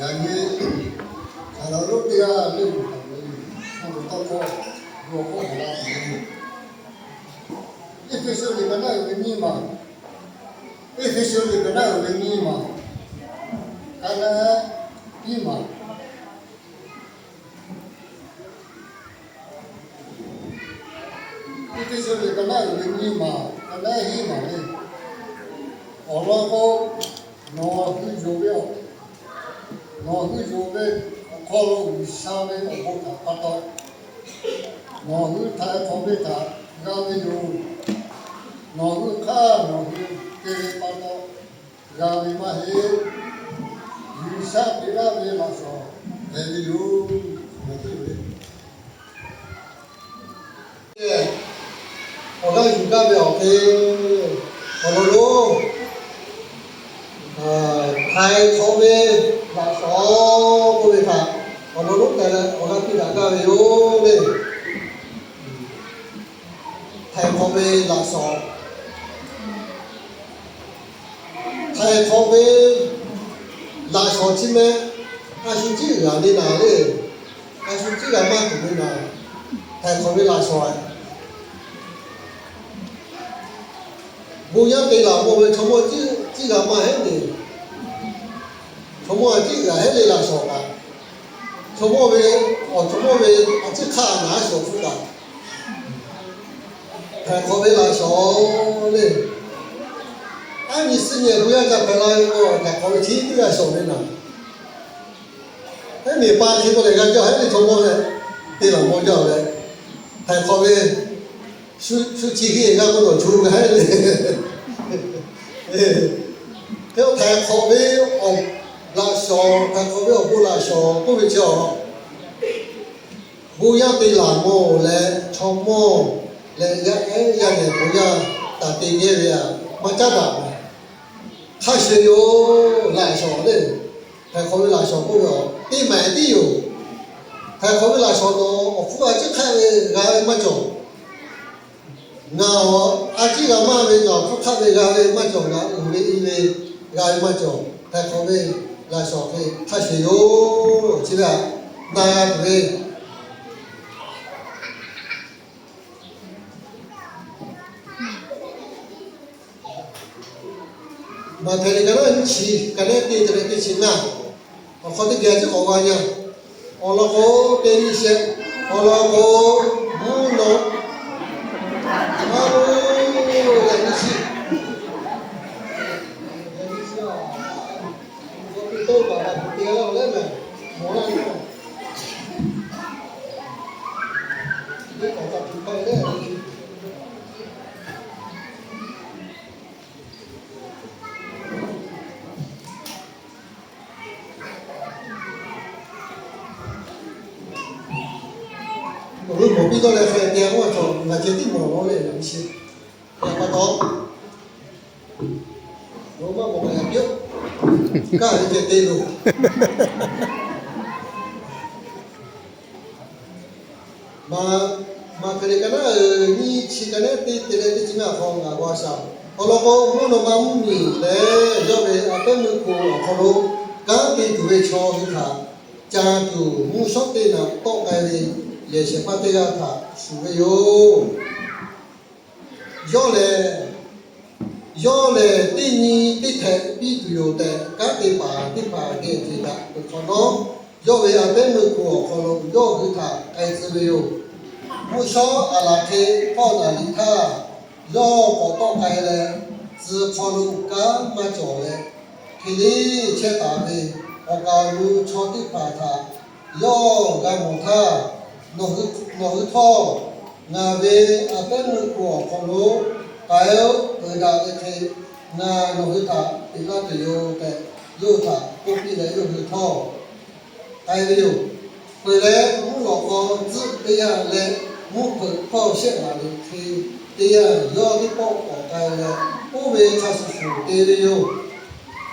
Yaꞈ nyi saˍ laˍ lonˉ teˇ g'aˇ leuˆ yuˬ taˍ ve, a loˍ tawˇ hkawˇ yawˇ k'oˆ taˍ la tuˬ ve, Eˇfeˇsuꞈ liꞈ ka naˉ uiˍ ve nyiˇ maˬ, Eˇfeˇsuꞈ liꞈ ka naˉ uiˍ ve nyiˇ maˬ, ka naˉ hiˉ maˬ. Eˇfeˇsuꞈ liꞈ ka naˉ uiˍ ve nyiˇ maˬ, ka naˉ hiˉ maˬ le. Awˬ lawn k'o, nawˬ hui yonˍ ve awˬ, nawˬ hui yonˍ ve awˬ hk'aw lo G'uiˬsha ve awˬ bon htaꞈ pa taw, nawˬ hui htaiˍ hk'awꞈ ve htaꞈ g'a ve yoˬ. Nawˬ hui hk'aˇ nawˬ hui te ve pa taw g'a ve maˇ heˆ. G'uiˬsha peꞈ laˇ ve laꞈ shawnˍ hpehꞈ ve yoˬ. Awˬ g'aˇ yuˬ gaˇ ve awˬ hk'e, awˬ lawn lonˉ htaiˍ hk'awꞈ ve laꞈ shawnˍ k'oˆ ve htaꞈ awˬ lawn lonˉ tehꞈ leh awˬ g'aˇ piˇ daꞈ gaˇ ve yoˬ le. Htaiˍ hk'awꞈ ve laꞈ shawnˍ, htaiˍ hk'awꞈ ve laꞈ shawnˍ chi meh, a shu ciˉ g'aꞈ le naˍ le, a shu ciˉ g'a maˇ tuˬ ve naˍ, htaiˍ hk'awꞈ ve laꞈ shawnˍ. Bon yaˇ te laˬ mawˬ ve chaw mawˇ ciˉ g'a maˇ heˆ le. Chaw mawˇ a ciˉ g'aꞈ heˆ le laꞈ shawnˍ kaꞈ, chaw mawˇ ve, awˬ chaw mawˇ ve a ciˉ hk'aˇ naˍ a shawnˍ hpfuhˇ kaꞈ, htaiˍ hk'awꞈ ve laꞈ shawnˍ le. Aˉ nyi suhˉ nyi bon yaˇ ca hpehꞈ la ve k'o, htaiˍ hk'awꞈ ve chi teˇ g'aˇ shawnˍ ve naˍ, heˉ miˬ pa hk'e k'oˆ leh g'a jaˇ heˉ ve chaw mawˇ leh, te laˬ mawˬ jaˇ leh, htaiˍ hk'awꞈ ve shu chi hk'e g'a k'o nawˬ chu g'a heˉ le. Htaiˍ hk'awꞈ ve awˬ laꞈ shawnˍ, htaiˍ hk'awꞈ ve awˬ bon laꞈ shawnˍ k'oˆ ve chi awˬ, bon yaˇ te laˬ mawˬ leh chaw mawˇ leh yaˇ ehˉ yaˇ nehˬ bon yaˇ taˍ te geh ve aꞈ maˇ caˉ daꞈ mehˍ. Hk'a shuˍ yoˬ laꞈ shawnˍ le. Htaiˍ hk'awꞈ ve laꞈ shawnˍ k'oˆ ve awˬ teˇ maˬ tiˉ yoˬ. Htaiˍ hk'awꞈ ve laꞈ shawnˍ nawˬ awˬ hpfuhˇ a ciˉ hk'aˆ ve g'a ve maˇ cawˬ. Ngaˬ awˬ a ciˉ g'a maˇ ve, ngaˬ awˬ hpfuhˇ hk'aˆ ve g'a ve maˇ cawˬ, ngaˬ uiˍ ve i ve g'a ve maˇ cawˬ. Htaiˍ hk'awꞈ ve laꞈ shawnˍ hk'e hk'a shuˍ yoˬ. Chi ve aꞈ na g'a tuˬ ve Maꞈhtehˍ liꞈ ka naˉ nyiˇ chi, ka naˉ teˇ te leh teˇ chi ngaˇ, awˬ hk'aw teˇ geh a ciˉ k'awꞈ g'a yaˇ. Awˬ lawn k'o, teˇ nyiˇ shehˆ, awˬ lawn k'o, mvuhˇ naw, a lo, yaꞈ nyi chi, yaꞈ nyi chi a, awˬ hk'aw teˇ toˆ kaꞈ te g'a leh mehˍ, mawˬ laˇ ve, teˇ kaꞈ ca tuˬ hk'a leh, awˬ g'uˇ mawˬ piˇ dawˇ leh hk'e te-a k'oˆ a cawˬ, ngaˬ ceh tiˉ mawˬ law le, ngaˬ nyi chi. Yaꞈ pa taw, Roˉmaꞈ mawˬ kaꞈ yaꞈ piˇ-oˆ. Kaˇ ve ceh te loˬ. Maꞈhtehˍ liꞈ ka naˉ nyiˇ chi, ka naˉ teˇ te leh teˇ chi ngaˇ hk'aw ngaˬ g'a shaˍ. Awˬ lawn k'o, mvuhˇ naw ma mvuhˇmiˬ leh yawˇ ve a pehˉ meuˇ hk'oˆ awˬ hk'aw lo kanˉ te tuˬ ve chaw hui htaꞈ ca tuˬ mvuhˇ shawˉ teˇ naꞈ tawˆ k'ai ve yehˬ shehˍ hpaˇ teˇ g'aˇ htaꞈ shuˍ ve yoˬ. Yawˇ lehˬ, yawˇ lehˬ teˇ nyi teˇ htehꞈ piˇ tuˬ yoˬ tehꞈ, kanˉ te paˍ teˇ hpaˍ geh jeˬ daꞈ peuˬ hk'awꞈ nawˉ, yawˇ ve a pehˉ meuˇ hk'oˆ awˬ hk'aw lo yawˇ hui htaꞈ k'ai tcuh ve yoˬ. Mvuhˇ shawˉ aˬ laˬ hk'e hpawˇ naˍ liꞈ htaˇ, yawˇ k'awꞈ tawˆ k'ai leh, tcuh hk'aw lo kanˉ maˇ cawˬ leh, hk'e leˇ chehˇ taˍ ve awˬ kaˍ awˬ nu chaw teˇ hpaˍ htaꞈ yawˇ g'a mawˬ htaˇ, nawˬ hui htawˇ ngaˬ ve a pehˉ meuˇ hk'oˆ awˬ hk'aw lo k'ai-oˆ. Peuˬ daꞈ ve hk'e ngaˬ nawˬ hui htaꞈ peꞈ laˇ tuˬ yoˬ tehꞈ, yawˇ hui htaꞈ k'oˆ piˇ leh, yawˇ hui htawˇ k'ai ve yoˬ. Peuˬ leh, mvuhˇ lawꞈ k'aw tcuhˆ teˇ yanˇ leh mvuhˇ hpeuꞈ hpawˇ shehˆ laˬ ve hk'e teˇ yanˇ, yawˇ teˇ pawˆ k'awꞈ k'ai leh, oˇ ve hk'a shuˍ shuˍ te ve yoˬ.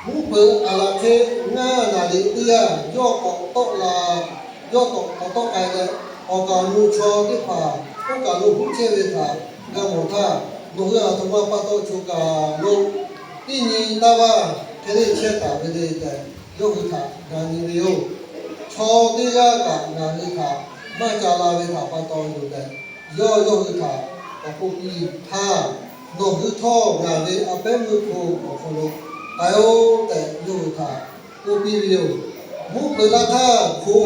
Mvuhˇ hpeuꞈ aˬ laˬ hk'e ngaˇ naˍ liꞈ teˇ yanˇ, yawˇ k'awꞈ tawˆ la, yawˇ k'awꞈ tawˆ k'ai leh, awˬ kaˍ awˬ nu chaw teˇ hpaˍ oˇ kaˬ lo huˉ chehˇ ve htaꞈ g'a mawˬ htaˇ, nawˬ hui aˬ htoꞈ ma pa taw choˬ kaˬ lo teˇ nyi taˇ vaˇ hk'e leˇ chehˇ taˍ ve le tehꞈ, yawˇ hui htaꞈ na nyi ve yoˬ. Chaw teˇ g'aˇ kaꞈ ngaˬ hui htaꞈ maˇ ca la ve htaꞈ pa taw yoˬ tehꞈ, yawˇ yawˇ hui htaꞈ k'awꞈ k'oˆ piˇ htaˇ, Nawˬ hui htawˇ ngaˬ ve a pehˉ meuˇ hk'oˆ awˬ hk'aw lo k'ai-oˆ tehꞈ, yawˇ hui htaꞈ k'oˆ piˇ ve yoˬ. Mvuhˇ hpeuꞈ la htaˇ hko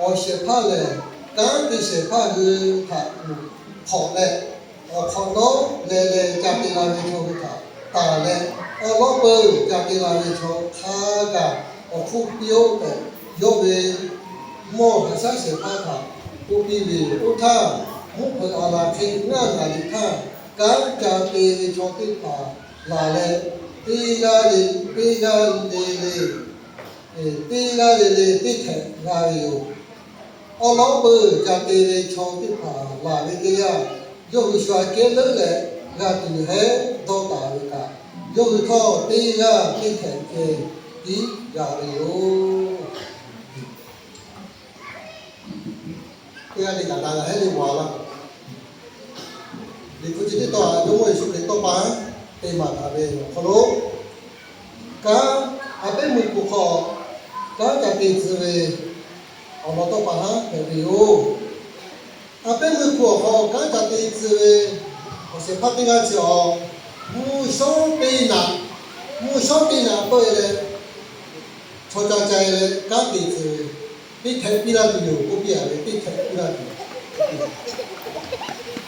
awˬ shehˍ hpaˇ lehˬ, kanˉ te shehˍ hpaˇ hui htaꞈ kuˬ hk'awꞈ leh, awˬ hk'awꞈ nawˉ leh leh ca te la ve chaw hui htaꞈ taˍ leh, awˉ lawˉ peuˬ ca te la ve chaw hk'a kaꞈ awˬ hk'oˆ piˇ-oˆ tehꞈ, yawˇ ve mawˇ haˍ shaˉ shehˍ hpaˇ htaꞈ k'oˆ piˇ ve yoˬ. Oˇ htaˇ, mvuhˇ hpeuꞈ aˬ laˬ hk'e ngaˇ naˍ liꞈ htaˇ, kanˉ ca te ve chaw teˇ hpaˍ laˬ leh, teˇ g'aˇ le teˇ g'aˇ le le, teˇ g'aˇ le le teˇ htehꞈ g'a ve yoˬ. Awˉ lawˉ peuˬ ca te ve chaw teˇ hpaˍ laˬ ve teˇ yanˇ, yawˇ hui shu aꞈ kehˉ leuˉ leh g'a tuˬ heˉ dawˇ taˍ ve kaꞈ, yawˇ hui htawˇ teˇ g'aˇ teˇ htehꞈ ceh tiˉ g'a ve yoˬ. Teˇ g'aˇ le kaꞈ daꞈ g'a heˉ le maˍ laˇ. Liꞈ hpu chi teˇ tawn Jawˇmawˇ Yeˍsuˆ Hkriꞈ tawˇ pa haˉ te maˍ taˍ ve awˬ hk'aw lo, kanˉ a pehˉ meuˇ hk'oˆ hk'aw kanˉ ca te tcuh ve awˬ lawn tawˇ pa haˉ hpehꞈ ve yoˬ. A pehˉ meuˇ hk'oˆ awˬ hk'aw kanˉ ca te tcuh ve awˬ shehˍ hpaˇ teˇ g'aˇ chi awˬ, mvuhˇ shawˉ teˇ naꞈ, mvuhˇ shawˉ teˇ naꞈ tawˆ e leh, chaw ca ca e leh kanˉ te tcuh ve, teˇ htehꞈ piˇ laˇ tuˬ yoˬ k'oˆ piˇ a ve, teˇ htehꞈ piˇ laˇ tuˬ.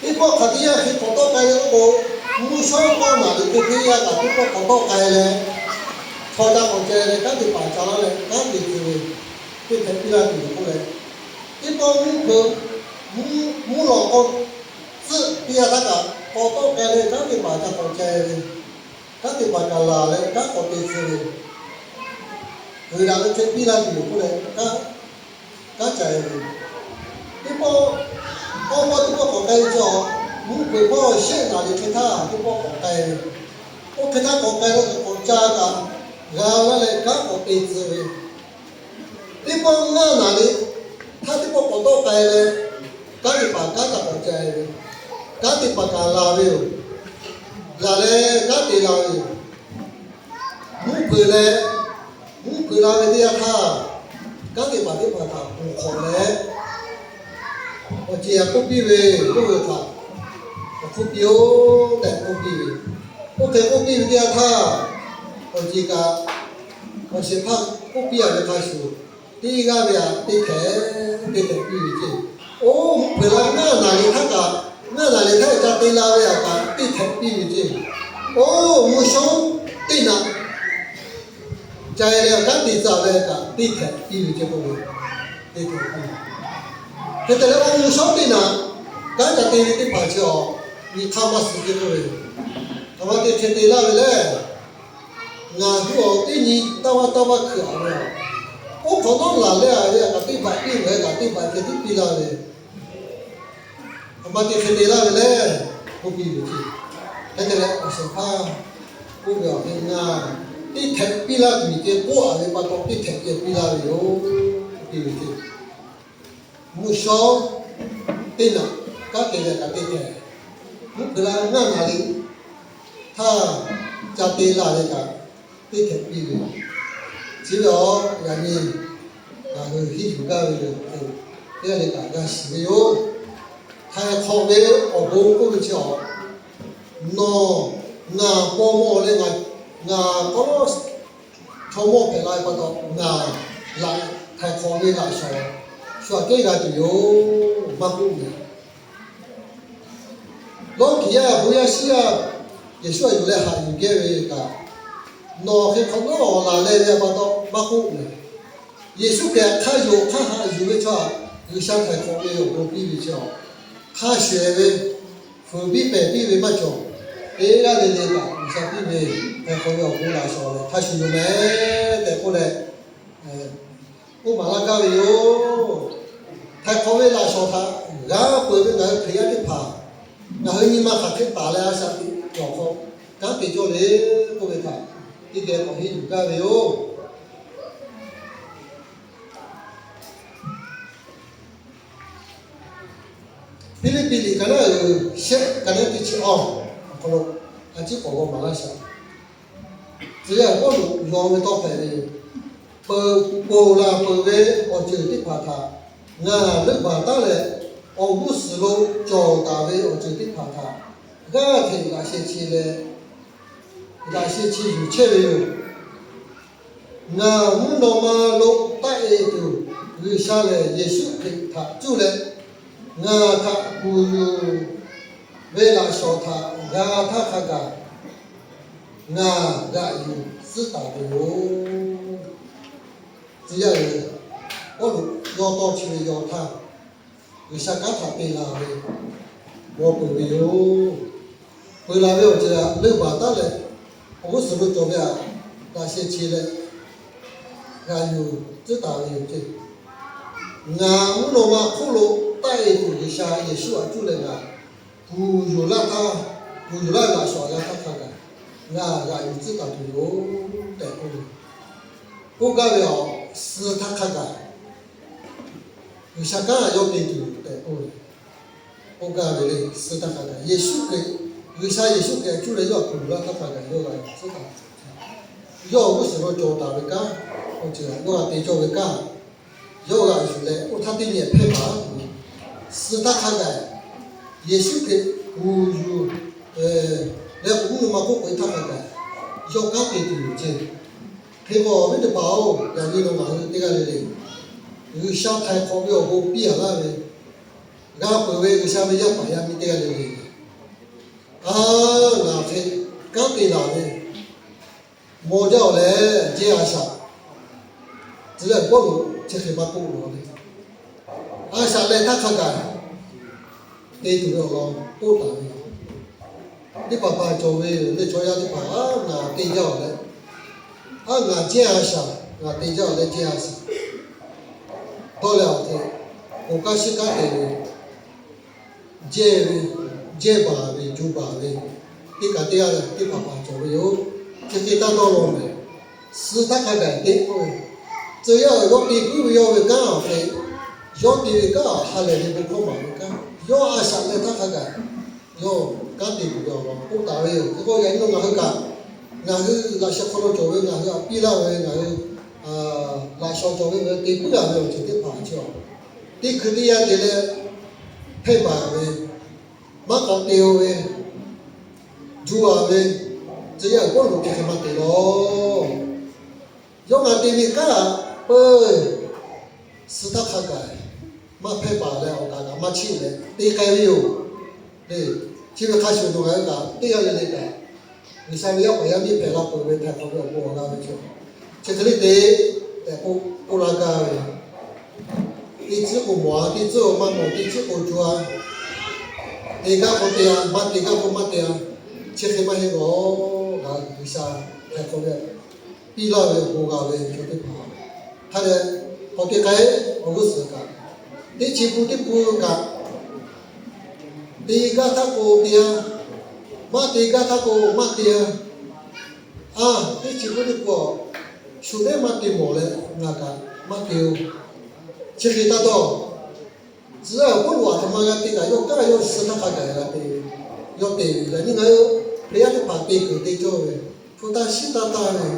Teˇ pawˆ hk'aˬ teˇ yanˇ hk'e k'awꞈ tawˆ k'ai ve k'o, mvuhˇ shawˉ kawˆ naꞈ ve hk'e teˇ yanˇ kaꞈ teˇ pawˆ k'awꞈ tawˆ k'ai leh, chaw ca k'awꞈ ca e leh kanˉ te paˍ ca laˇ leh kanˉ te tcuh ve, teˇ htehꞈ piˇ laˇ tuˬ yoˬ k'oˆ leh, teˇ pawˆ mvuhˇ hpeuꞈ, mvuhˇ lawꞈ k'aw tcuhˆ teˇ yanˇ htaˇ kaꞈ k'awꞈ tawˆ k'ai leh kanˉ te paˍ ca k'awꞈ ca e ve, kanˉ te paˍ kaꞈ laˬ leh kanˉ k'awꞈ te tcuh ve, g'uiˬ daꞈ ve hk'e piˇ laˇ tuˬ yoˬ k'oˆ leh, kanˉ ca e ve. Teˇ pawˆ, awˉ pawˆ teˇ pawˆ k'awꞈ k'ai ve chaw, mvuhˇ hpeuꞈ hpawˇ shehˆ naꞈ ve hk'e htaˇ teˇ pawˆ k'awꞈ k'ai ve. Oˇ hk'e htaˇ k'awꞈ k'ai leh k'awꞈ ca kaꞈ g'a laˇ leh kanˉ k'awꞈ te tcuh ve. Teˇ pawˆ ngaˇ naꞈ le htaˇ teˇ pawˆ k'awꞈ tawˆ k'ai leh, kanˉ te paˍ kanˉ kaꞈ k'awꞈ ca e ve, kanˉ te paˍ kaꞈ laˬ ve yoˬ. Laˬ leh kanˉ te la ve yoˬ. Mvuhˇ hpeuꞈ leh, mvuhˇ hpeuꞈ la ve teˇ yanˇ htaˇ, kanˉ te paˍ teˇ hpaˍ htaꞈ kuˬ hk'awꞈ leh, awˬ ceˬ aꞈ k'oˆ piˇ ve, yawˇ hui htaꞈ awˬ hk'oˆ piˇ-oˆ tehꞈ k'oˆ piˇ ve. Oˇ hk'e k'oˆ piˇ ve teˇ yanˇ htaˇ, awˬ ceˬ kaꞈ awˬ shehˍ hpaˇ k'oˆ piˇ a ve hk'a shuˍ, teˇ g'aˇ ve aꞈ teˇ htehꞈ, teˇ htehꞈ piˇ ve ceˇ. Oˇ mvuhˇ hpeuꞈ la ngaˇ naꞈ le htaˇ kaꞈ, ngaˇ naꞈ le htaˇ ca te la ve aꞈ kaꞈ teˇ htehꞈ piˇ ve ceˇ. Oˇ mvuhˇ shawˉ teˇ naꞈ ca e leh kanˉ te tcuh ve kaꞈ teˇ htehꞈ piˇ ve ceˇ k'oˆ ve, teˇ htehꞈ piˇ ve. Hk'e te leh oˇ mvuhˇ shawˉ teˇ naꞈ kanˉ ca te ve teˇ hpaˍ chi awˬ, nyi hk'aˇ maˇ suh ceˇ k'oˆ ve, aˬ ma te hk'e te laˇ ve lehˬ, ngaˬ hui awˬ teˇ nyi taˇ vaˇ taˇ vaˇ hkui a ve a, oˇ hk'awꞈ nawˉ laˬ leh a ve aꞈ kaꞈ teˇ hpaˍ piˇ ve kaꞈ teˇ hpaˍ hk'e tiˉ piˇ laˇ ve, aˬ ma te hk'e te laˇ ve lehˬ, k'oˆ piˇ ve ceˇ. Hk'e te leh awˬ shehˍ hpaˇ k'oˆ ve, Awˬ hk'e ngaˬ teˇ htehꞈ piˇ laˇ tuˬ ceˇ k'oˆ a ve pa taw teˇ htehꞈ ceh piˇ laˇ ve yoˬ, k'oˆ piˇ ve ceˇ. Mvuhˇ shawˉ teˇ naꞈ kanˉ te leh kaꞈ teˇ htehꞈ, mvuhˇ hpeuꞈ la ngaˇ naꞈ le htaˇ ca te la ve kaꞈ teˇ htehꞈ piˇ ve. Chi ve awˬ yaꞈ nyi ngaˬ hui hiˉ yuˬ gaˇ ve yoˬ. Teˇ g'aˇ le kaꞈ g'a shiˍ ve yoˬ. Htaiˍ hk'awꞈ ve awˬ bon k'oˆ ve chi awˬ, nawˬ ngaˬ paw mawˇ leh ngaˬ k'awꞈ chaw mawˇ hpehꞈ la ve pa taw, ngaˬ laꞈ htaiˍ hk'awꞈ ve laꞈ shawnˍ shu aꞈ kehˉ g'a tuˬ yoˬ maˇ k'oˆ mehˍ. Lawˇ kiˍ yaˇ bon yaˇ shiˉ yaˇ Yeˍsuˆ aꞈ yuˬ leh haꞈ yuˬ geh ve kaꞈ, nawˬ hk'e hk'awꞈ nawˉ awˬ laˬ leh ve pa taw maˇ k'oˆ mehˍ. Yeˍsuˆ Hkriꞈ hk'a yonˍ hk'a haꞈ yuˬ ve chaw, G'uiˬsha htaiˍ hk'awꞈ ve awˬ bon piˇ ve chaw, hk'a shuˍ ve, fuiˍ piˇ pehˬ piˇ ve maˇ cawˬ. Teˇ g'aˇ le le kaꞈ G'uiˬsha piˇ ve htaiˍ hk'awꞈ ve awˬ bon laꞈ shawnˍ hk'a shuˍ yoˬ mehˍ tehꞈ k'oˆ leh, k'oˆ maˍ laˇ gaˇ ve yoˬ. Htaiˍ hk'awꞈ ve laꞈ shawnˍ htaꞈ g'a peuˬ ve ngaˬ hui Hkriꞈ yaˇ teˇ hpaˍ, ngaˬ hui nyi ma hk'aˬ hk'e taˍ leh a shaꞈ teꞈ cawˬ hk'aw kanˉ te cawˇ le k'oˆ ve htaꞈ teˇ geh k'awꞈ henˇ yuˬ gaˇ ve yoˬ. Hpiˇliˇpiˆ liꞈ ka naˉ uiˍ shehˆ ka naˉ teˇ chi awˬ hk'aw lo a ciˉ k'awꞈ g'aw maˍ laˇ shaˍ. Tcuh yaˇ Pawˇluꞈ yaw ve tawˇ hpehꞈ ve yoˬ. peuˬ, ponˬ laˬ peuˬ ve awˬ ceuˬ teˇ hpaˍ htaꞈ ngaˬ leuˆ baˬ taˉ leh, awˬ g'uˇ suhˍ lo cawˬ taˍ ve awˬ ceuˬ teˇ hpaˍ htaꞈ g'aˇ hteꞈ laꞈ sheh chi leh, laꞈ sheh chi yuˬ chehˇ ve yoˬ. Ngaˬ mvuhˇ naw ma lo taˆ-e tuˬ, G'uiˬsha lehˬ Yeˍsuˆ Hkriꞈ htaꞈ cuˇ leh, ngaˬ htaꞈ kuˬ yuˬ ve laꞈ shawnˍ htaꞈ g'a htaˇ hk'a gaˬ, ngaˬ g'aꞈ yuˬ tcuhˉ taˍ ve yoˬ. Tcuh yaˇ ve, Pawˇluꞈ yawˇ tawˇ chi ve yaw htaˇ, G'uiˬsha kanˉ htaꞈ te la ve g'aw peuˬ ve yoˬ. Peuˬ laˬ ve awˬ ceuˬ htaꞈ leuˆ baˬ taˉ leh, awˬ g'uˇ suhˍ lo cawˬ ve htaꞈ laꞈ sheh chi leh, g'aꞈ yuˬ tcuhˉ taˍ ve yoˬ ceˇ. Ngaˬ mvuhˇ naw ma hk'oˆ lo taˆ-e tuˬ G'uiˬsha Yeˍsuˆ htaꞈ cuˇ leh ngaˬ kuˬ yuˬ laˇ htaˇ, kuˬ yuˬ laˇ ve laꞈ shawnˍ g'a htaˇ hk'a gaˬ, ngaˬ g'aꞈ yuˬ tcuhˉ taˍ tuˬ yoˬ tehꞈ k'oˆ ve. K'oˆ gaˇ ve awˬ suh htaˇ hk'a gaˬ, G'uiˬsha kanˉ yawˇ te tuˬ yoˬ tehꞈ k'oˆ ve. K'oˆ gaˇ ve le, suh htaˇ hk'a gaˬ Yeˍsuˆ Hkriꞈ, G'uiˬsha Yeˍsuˆ Hkriꞈ htaꞈ cuˇ leh yawˇ htaꞈ kuˬ yuˬ laˇ htaˇ hk'a gaˬ yawˇ g'aꞈ yuˬ tcuhˉ taˍ tuˬ yoˬ. Yawˇ awˬ g'uˇ suhˍ lo cawˬ taˍ ve kanˉ, awˬ ceuˬ htaꞈ yawˇ g'a te cawˇ ve kanˉ, yawˇ g'aꞈ yuˬ leh oˇ htaˇ teˇ nyi hpehˇ baˬ tuˬ, suh htaˇ hk'a gaˬ Yeˍsuˆ Hkriꞈ kuˬ yuˬ leh k'oꞈ mvuhˇ naw ma hk'oˆ k'oꞈ-e htaˇ hk'a gaˬ, yawˇ kanˉ te tuˬ yoˬ ceˇ. Hk'e k'o awˬ viˉ teˇ hpaˍ-oˬ, yaꞈ nyi nawˬ ngaˬ hui teˇ g'aˇ le le, G'uiˬsha htaiˍ hk'awꞈ ve awˬ bon piˇ-a laˇ ve, g'a peuˬ ve G'uiˬsha ve yaˇ paˍ yaˇ miˇ teˇ g'aˇ le le, a, ngaˬ hk'e kanˉ te laˬ ve, maw jaˇ-oˬ leh jehˇ a shaꞈ. Tcuh yaˇ Pawˇluꞈ chi hk'e maˇ k'oˆ laˬ ve, a shaꞈ leh htaˇ hk'a gaˬ te tuˬ ve awˬ lawn k'oˆ taˍ ve yoˬ. Teˇ hpaˍ hpaˍ cawˬ ve yoˬ le, chaw yaˇ teˇ hpaˍ, a, ngaˬ te jaˇ-oˬ leh, a, ngaˬ jehˇ a shaꞈ, ngaˬ te jaˇ-oˬ leh jehˇ a shaꞈ. Dawˇ leh awˬ hk'e, oˍ kaˇ shiˉ kaˉ te ve, jehˇ ve, jehˇ baˬ ve, ju baˬ ve, teˇ kaꞈ teˇ g'aˇ leh teˇ hpaˍ hpaˍ cawˬ ve yoˬ. Chi hk'e taˇ dawˇ law mehˍ. Suh htaˇ hk'a gaˬ te k'oˆ ve, tcuh yaˇ-oˬ, yawˇ te puiˉ ve yawˇ ve kanˉ awˬ hk'e, yawˇ te ve kanˉ hk'a lehˬ ve bon hkawˇ maˍ ve kanˉ, yawˇ a shaꞈ leh htaˇ hk'a gaˬ yawˇ kanˉ te tuˬ ve awˬ lawn k'oˆ taˍ ve yoˬ. Hk'e k'o yaꞈ nyi nawˬ ngaˬ hui kaꞈ, ngaˬ hui laꞈ sheh hk'aw lo cawˬ ve ngaˬ hui htaꞈ piˇ laˇ ve ngaˬ hui laꞈ shawnˍ cawˬ ve ngaˬ hui te puiˉ-a ve awˬ ceuˬ teˇ hpaˍ chi awˬ, teˇ hkui teˇ yanˇ te leh hpehˇ baˬ ve, maˇ k'awꞈ te-o ve, ju-a ve, tcuh yaˇ-oˬ, Pawˇluꞈ chi hk'e maˇ te law. Yawˇ ngaˬ te ve kanˉ peuˬ, suh htaˇ hk'a gaˬ maˇ hpehˇ baˬ leh awˬ kaꞈ kaꞈ maˇ chiˇ leh te k'ai ve yoˬ. Le, chi ve hk'a shuˍ nawˬ ngaˬ hui kaꞈ teˇ g'aˇ le le kaꞈ, G'uiˬsha ve yaˇ paˍ yaˇ miˇ hpehꞈ la peuˬ ve htaiˍ hk'awꞈ ve awˬ bon awˬ g'a ve chi, chi hk'e le te tehꞈ k'oˆ laˇ gaˇ ve. Teˇ tcuhˉ k'o mawˬ-a, teˇ tcuhˉ k'o maˇ mawˬ, teˇ tcuhˉ k'o cu-a, te gaˇ k'o te-a, maˇ te gaˇ k'o maˇ te-a, chi hk'e maˇ heˆ lawˬ. Ngaˬ G'uiˬsha htaiˍ hk'awꞈ ve piˇ laˇ ve awˬ bon g'a ve chaw teˇ hpaˍ hk'a dehꞈ k'awꞈ te k'ai, awˬ g'uˇ suhˍ kaꞈ, teˇ chi pun teˇ pun kaꞈ, te gaˇ htaˇ k'o te-a, maˇ te gaˇ htaˇ k'o maˇ te-a. A, teˇ chi pun teˇ pun awˬ shu teˉ maˇ te mawˬ leh ngaˬ kaꞈ maˇ te-o. Chi hk'e taˇ dawˇ. Tcuh yaˇ-oˬ, Pawˇluꞈ aˬ htoꞈ ma g'a te kaꞈ yawˇ kanˉ yawˇ suh htaˇ hk'a gaˬ g'a te ve, yawˇ te ve. Yaꞈ nyi ngaˬ hui Hkriꞈ yaˇ teˇ hpaˍ te kuiˬ te cawˇ ve, hpu taˇ shiˉ taˇ taˇ ve,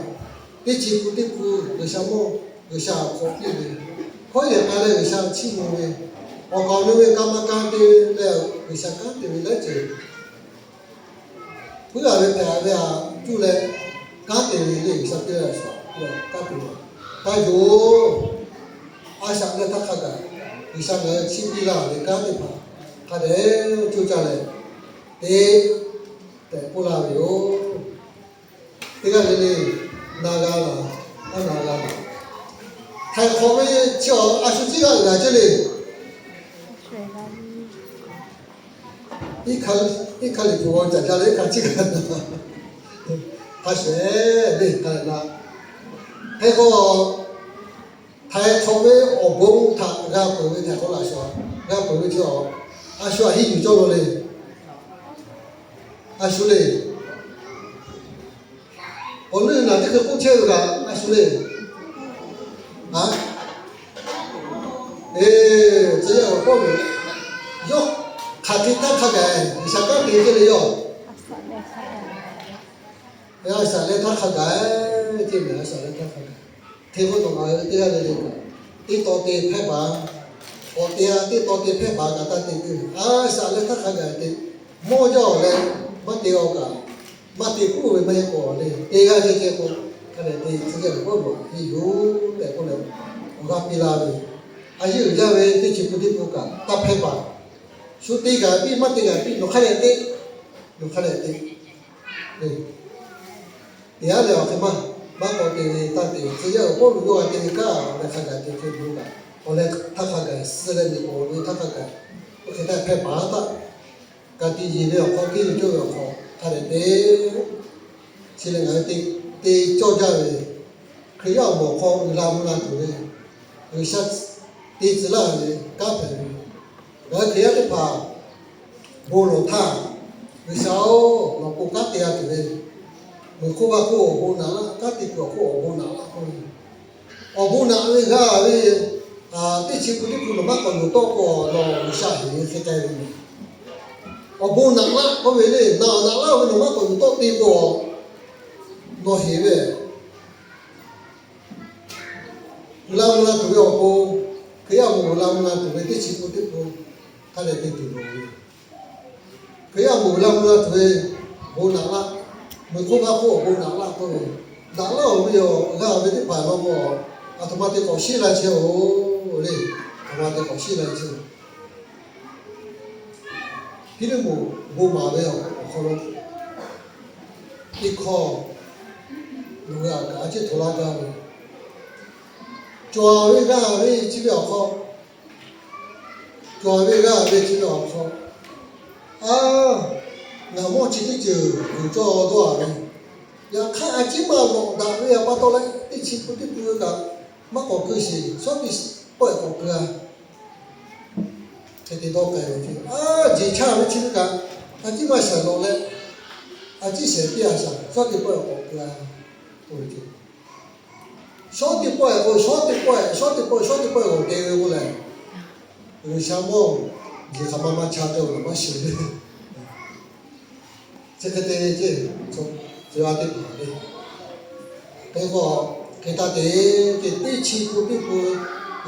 teˇ chi pun teˇ pun G'uiˬsha mawˇ G'uiˬsha awˬ hk'aw piˇ ve, hkawˉ yehˬ k'ai leh G'uiˬsha chiˇ mvuh ve, awˬ kaˍ awˬ nu ve ka ma ka te leh G'uiˬsha kanˉ te ve laiˉ ceuˬ puiˉ-a ve hpehꞈ ve htaꞈ cuˇ leh kanˉ te ve le, G'uiˬsha piˇ leh kanˉ te ve ka yoˬ. A shaꞈ leh htaˇ hk'a gaˬ G'uiˬsha ngaˬ hui chiˇ piˇ laˇ ve kanˉ teˇ hpaˍ hk'a dehꞈ coˇ caˇ leh te tehꞈ k'oˆ laˇ ve yoˬ. Teˇ g'aˇ le le na g'a laˬ, na g'a laˬ. Htaiˍ hk'awꞈ ve chi awˬ a shu ciˉ g'aˇ uiˍ gaˬ ceh le. Iˉ hkaˇ liꞈ hpu g'aw caˍ jaˇ leh iˉ hkaˇ ciˉ g'aˇ na, a shu-eˬ le hk'a leh na. Hk'e k'o, htaiˍ hk'awꞈ ve awˬ bon htaꞈ g'a peuˬ ve htaiˍ hk'awꞈ laꞈ shawnˍ g'a peuˬ ve chi awˬ, a shu aꞈ hiˉ yuˬ cawˇ law le. A shu le. Awˬ leuˉ naˬ teˇ hkui k'oˆ chehˇ ve kaꞈ a shu le. A, eˬ, tcuh yaˇ awˬ k'oˆ ve, yawˇ hk'aˬ hk'e htaˇ hk'a gaˬ G'uiˬsha kanˉ te ceh le yawˇ. A shaꞈ leh htaˇ hk'a gaˬ, ceh mehˍ, a shaꞈ leh htaˇ hk'a gaˬ. Hk'e k'o nawˬ ngaˬ hui teˇ g'aˇ le le kaꞈ, teˇ taw te hpehˇ baˬ, awˬ te a teˇ taw te hpehˇ baˬ kaꞈ taˇ te keu. A shaꞈ leh htaˇ hk'a gaˬ te, mawˇ jaˇ awˬ leh maˇ te awˬ kaꞈ, maˇ te puiˉ ve maˇ heˆ k'o le, teˇ g'aˇ ceh ceh k'o, hk'a dehꞈ te tcuh yaˇ ve k'oˆ loˬ a heˆ yoˬ tehꞈ k'oˆ leh, awˬ g'aˇ piˇ laˇ ve, a yeˇ uiˍ jaˇ ve teˇ chi pun teˇ pun kaꞈ taˇ hpehˇ baˬ. Shu te gaˬ piˇ maˇ te gaˬ piˇ, nawˬ hk'a dehꞈ te, nawˬ hk'a dehꞈ te. Teˇ g'aˇ leh awˬ hk'e maˇ, maˇ k'awꞈ te ve taˇ te, tcuh yaˇ awˬ hk'oˆ lo yawˇ g'a te ve kaꞈ, awˬ leh hk'a gaˬ te hk'e lo kaꞈ, awˬ leh htaˇ hk'a gaˬ suh leh miˬ k'oˍ ve htaˇ hk'a gaˬ, oˇ hk'e htaˇ hpehˇ baˬ taˇ, ka tiꞈ yeˬ ve awˬ hk'aw, teˇ yuˬ cawˇ ve awˬ hk'aw hk'a dehꞈ te. Chi lehˬ ngaˬ hui te cawˇ jaˇ ve, Hkriꞈ yaˇ awˬ moˍ awˬ hk'aw uiˍ la mvuh la tuˬ ve, G'uiˬsha te tcuh laˇ ve kanˉ hpehꞈ ve, ngaˬ hui Hkriꞈ yaˇ teˇ hpaˍ bon lawˬ htaˇ, G'uiˬsha-oˬ, nawˬ k'o kanˉ te g'a tuˬ ve, meuꞈ hk'oˆ vaˇ hk'oˆ awˬ bon naꞈ laˇ, kanˉ te kuiˬ awˬ hk'oˆ awˬ bon naꞈ laˇ k'oˆ ve, awˬ bon naꞈ ve g'a ve, teˇ chi pun teˇ pun nawˬ maˇ k'awꞈ yuˬ tawˆ k'o, nawˬ G'uiˬsha heˍ ve hk'e k'ai ve yoˬ. Awˬ bon naꞈ laˇ k'oˆ ve le, naꞈ awˬ naꞈ laˇ ve nawˬ maˇ k'awꞈ yuˬ tawˆ te k'o, nawˬ heˍ ve uiˍ la mvuh la tuˬ ve awˬ pon, Hkriꞈ yaˇ awˬ moˍ uiˍ la mvuh la tuˬ ve teˇ chi pun teˇ pun hk'a dehꞈ te tuˬ loˍ ve. Hkriꞈ yaˇ awˬ moˍ uiˍ la mvuh la tuˬ ve bon naꞈ laˇ, meuꞈ hk'oˆ vaˇ hk'oˆ awˬ bon naꞈ laˇ k'oˆ ve, daꞈ laˇ-oˬ ve yoˬ. G'a ve teˇ hpaˍ law k'o, aˬ htoꞈ ma te k'awꞈ shiˉ la chehˇ-oˬ le. Aˬ htoꞈ ma te k'awꞈ shiˉ la chehˇ. Hpiˇliˇmoˍ bon maˍ ve awˬ hk'aw lo, teˇ hkawˇ loꞈ ve aꞈ kaꞈ a ciˉ hto laˇ gaˇ ve, cawˬ ve g'a ve chi ve awˬ hk'aw, cawˬ ve g'a ve chi ve awˬ hk'aw, a, ngaˬ mawˇ chi teˇ ceuˬ g'uiˬ cawˇ dawˇ a ve, yaꞈ hk'aˇ a ciˉ maˇ lawꞈ daꞈ ve a pa taw leh, teˇ chi pun teˇ pun ve kaꞈ maˇ k'awꞈ keu sheˍ, shawˉ teˇ pawˆ-eˬ k'awꞈ keu a. Hk'e te dawˇ k'ai ve ce, a, jeˬ chaˇ ve chi ve kaꞈ a ciˉ maˇ shaiˍ lawꞈ leh, a ciˉ shehˍ piˇ a shaˍ, shawˉ teˇ pawˆ-eˬ k'awꞈ keu a k'oˆ ve ce. Shawˉ teˇ pawˆ-eˬ k'o, shawˉ teˇ pawˆ-eˬ, shawˉ teˇ pawˆ, shawˉ teˇ pawˆ-eˬ k'awꞈ te ve k'oˆ lehˬ, G'uiˬsha mawˇ jeˬ hk'aˬ ma maˇ chaˇ te-oˬ, maˇ shiˍ ve. Chi hk'e te ve ce, tcuh yaˇ teˇ hpaˍ le. Hk'e k'o, hk'e taˇ te, teˇ chi pun teˇ pun,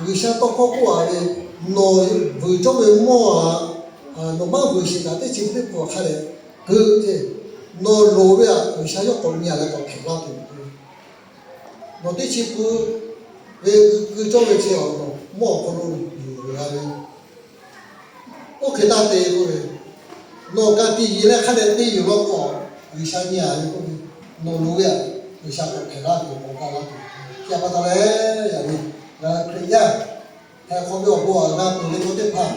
G'uiˬsha tawˇ hkawˇ k'oˆ a ve, nawˬ vuiˬ cawˇ ve mawˇ a, nawˬ maˇ vuiˬ sheˍ kaꞈ teˇ chi pun teˇ pun hk'a dehꞈ keu ce. Nawˬ loˍ ve aꞈ G'uiˬsha yawˇ k'awꞈ nyi a leh k'awꞈ hpehꞈ laˇ tuˬ. Nawˬ teˇ chi pun ve keu cawˇ ve chi awˬ nawˬ mawˇ awˬ hk'aw lo yuˬ g'a ve, oˇ hk'e taˇ te k'oˆ ve, nawˬ ka tiꞈ yeˬ leh hk'a dehꞈ te yuˬ law k'o, G'uiˬsha nyi a ve k'oˆ ve, nawˬ loˍ ve aꞈ G'uiˬsha k'awꞈ hpehꞈ laˇ tuˬ k'awꞈ gaˇ laˇ tuˬ. Chi a pa taw leh, yaꞈ nyi ngaˬ hui Hkriꞈ yaˇ htaiˍ hk'awꞈ ve awˬ bon aꞈ g'a peuˬ ve chaw teˇ hpaˍ,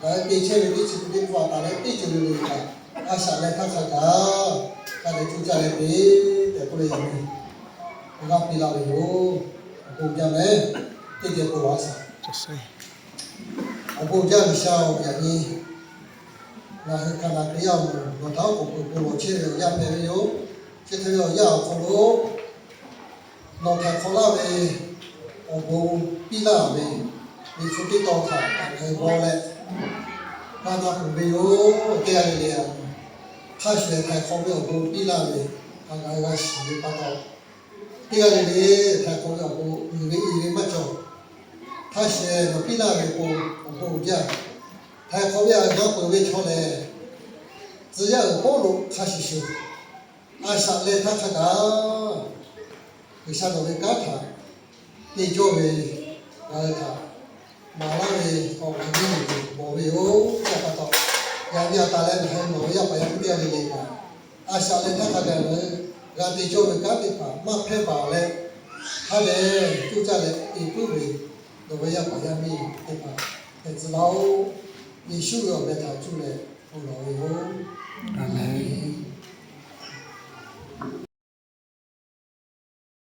ngaˬ hui te chehˇ ve teˇ chi pun teˇ pun aꞈ taˍ leh teˇ ceuˬ le le kaꞈ, a shaꞈ leh htaˇ hk'a gaˬ, ka leh cuˇ caˇ leh te tehꞈ k'oˆ leh yaꞈ nyi g'a piˇ laˇ ve yoˬ. Awˬ bon jaˇ meh, teˇ geh k'oˆ laˇ shaˍ. Awˬ bon jaˇ G'uiˬsha-oˬ, yaꞈ nyi ngaˬ hui ka naˬ Hkriꞈ yaˇ awˬ moˍ nawˬ htaꞈ oˉ k'oˍ pui pui lawˬ chehˇ ve awˬ yaˇ hpehꞈ ve yoˬ. Chi hk'e ve awˬ yaˇ awˬ hk'aw lo nawˬ htaiˍ hk'awꞈ laˇ ve awˬ bon piˇ laˇ ve, miˬ hpu teˇ tawn htaꞈ ngaˬ hui g'aw leh, g'a na kuˬ ve yoˬ. Teˇ g'aˇ le le a, hk'a shuˍ htaiˍ hk'awꞈ ve awˬ bon piˇ laˇ ve, a, ngaˬ hui g'a shiˍ ve pa taw, teˇ g'aˇ le le htaiˍ hk'awꞈ ve awˬ bon uiˍ ve i ve maˇ cawˬ. Hk'a shuˍ nawˬ piˇ laˇ ve awˬ bon uiˍ jaˇ. Htaiˍ hk'awꞈ ve aꞈ g'a peuˬ ve chaw lehˬ, tcuh yaˇ uiˍ Pawˇluꞈ hk'a shuˍ shuˍ, a shaꞈ leh htaˇ hk'a gaˬ G'uiˬsha nawˬ ve kanˉ htaꞈ te cawˇ ve, ngaˬ hui htaꞈ maˍ laˇ ve awˬ g'aˇ nyiˇ nyi tuˬ mawˬ ve yoˬ. Chi pa taw, yaꞈ nyi aꞈ taˍ leh ngaˬ hui nawˬ ve yaˇ paˍ yaˇ miˇ teˇ g'aˇ le le kaꞈ, a shaꞈ leh htaˇ hk'a gaˬ ngaˬ hui g'a te cawˇ ve kanˉ teˇ hpaˍ maˇ hpehˇ baˬ leh, hk'a dehꞈ cuˇ caˇ leh te puiˉ ve, nawˬ ve yaˇ paˍ yaˇ miˇ teˇ hpaˍ hpehꞈ tcuh laˇ-oˆ. Yeˍsuˆ ve awˬ meh htaꞈ cuˇ leh bon lawˬ ve yoˬ. Aˍmenˍ.